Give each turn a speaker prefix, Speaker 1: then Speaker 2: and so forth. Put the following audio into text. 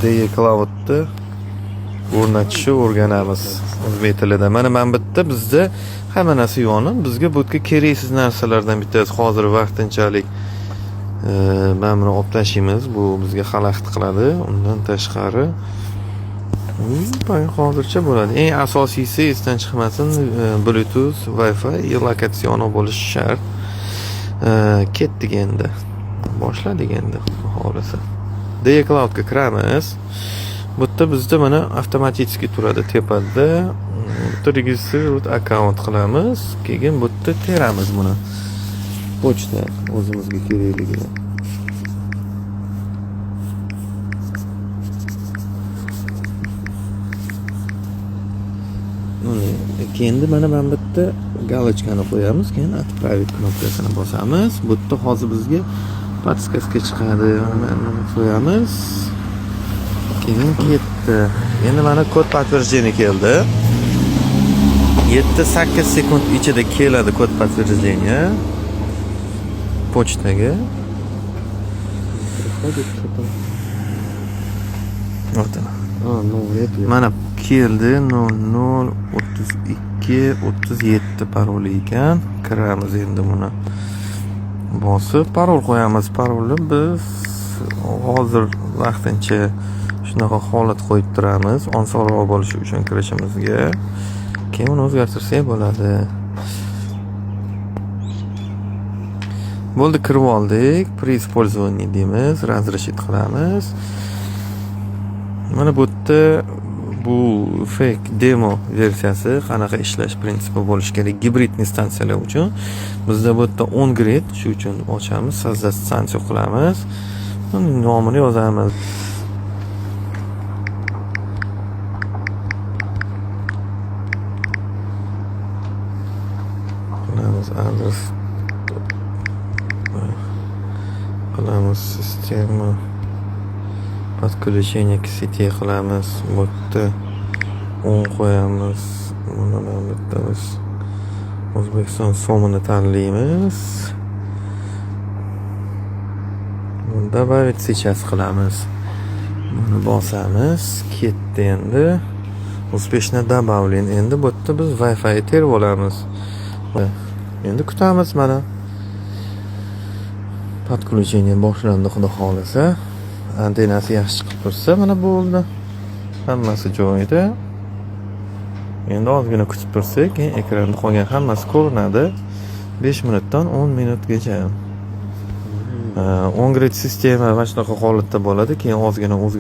Speaker 1: Deye Cloud'ni o'rnatishni o'rganamiz o'zbek tilida. Mana bu yerda bizda hamma narsa yonib, bizga bu yerga keraksiz narsalardan bittasi hozir vaqtinchalik mana buni olib tashlaymiz. Bu bizga xalaqit qiladi. Undan tashqari hozircha bo'ladi. Eng asosiysi esdan chiqmasin, Bluetooth, Wi-Fi, lokatsion bo'lishi shart. Ketdik endi. Boshladik endi, xudo xohlasa. Deye Cloudga kiramiz. Bu yerda bizda mana avtomatik turadi tepada. Bu yerda registrировать akkaunt qilamiz. Keyin bu yerda teramiz buni. Pochta o'zimizga kerakligini. Endi mana bu yerda галочка ni qo'yamiz, keyin отправить knopkasini bosamiz. Bu yerda hozir bizga подсказка chiqadi. Mana buni qo'yamiz. Keyin ketdi. Endi mana kod подтверждение keldi. 7-8 sekund ichida keladi kod подтверждение pochtaga.
Speaker 2: Приходит что-то.
Speaker 1: Вот она.
Speaker 2: А, ну вряд ли.
Speaker 1: Mana keldi, 00 32 37 paroli ekan. Kiramiz endi, buni bosib parol qo'yamiz. Parolni biz hozir vaqtincha shunaqa holat qo'yib turamiz, osonroq bo'lishi uchun kirishimizga. Keyin uni o'zgartirsak bo'ladi. Bo'ldi, kirib oldik. При использовании deymiz, разрешить qilamiz. Mana bu yerda bu fake demo versiyasi, qanaqa ishlash prinsipi bo'lishi kerak гибридный stansiyalar uchun. Bizda bu yerda on grid, shu uchun ochamiz, создать станцию qilamiz. Uning nomini yozamiz. Qilamiz adres, qilamiz система подключение к сети qilamiz. Bu yerda 10 qo'yamiz. Buni mana bu yerda biz O'zbekiston so'mini tanlaymiz. Добавить сейчас qilamiz. Buni bosamiz. Ketdi endi. Успешно добавлен. Endi bu yerda biz Wi-Fi terib olamiz. Endi kutamiz mana. Подключение boshlandi, xudo xohlasa. Antennasi yaxshi chiqib tursa, mana bo'ldi. Hammasi joyida. Endi ozgina kutib tursak, keyin ekranda qolgan hammasi ko'rinadi. 5 minutdan 10 minutgacha. On grid sistema mana shunaqa holatda bo'ladi, keyin ozgina o'zgaradi.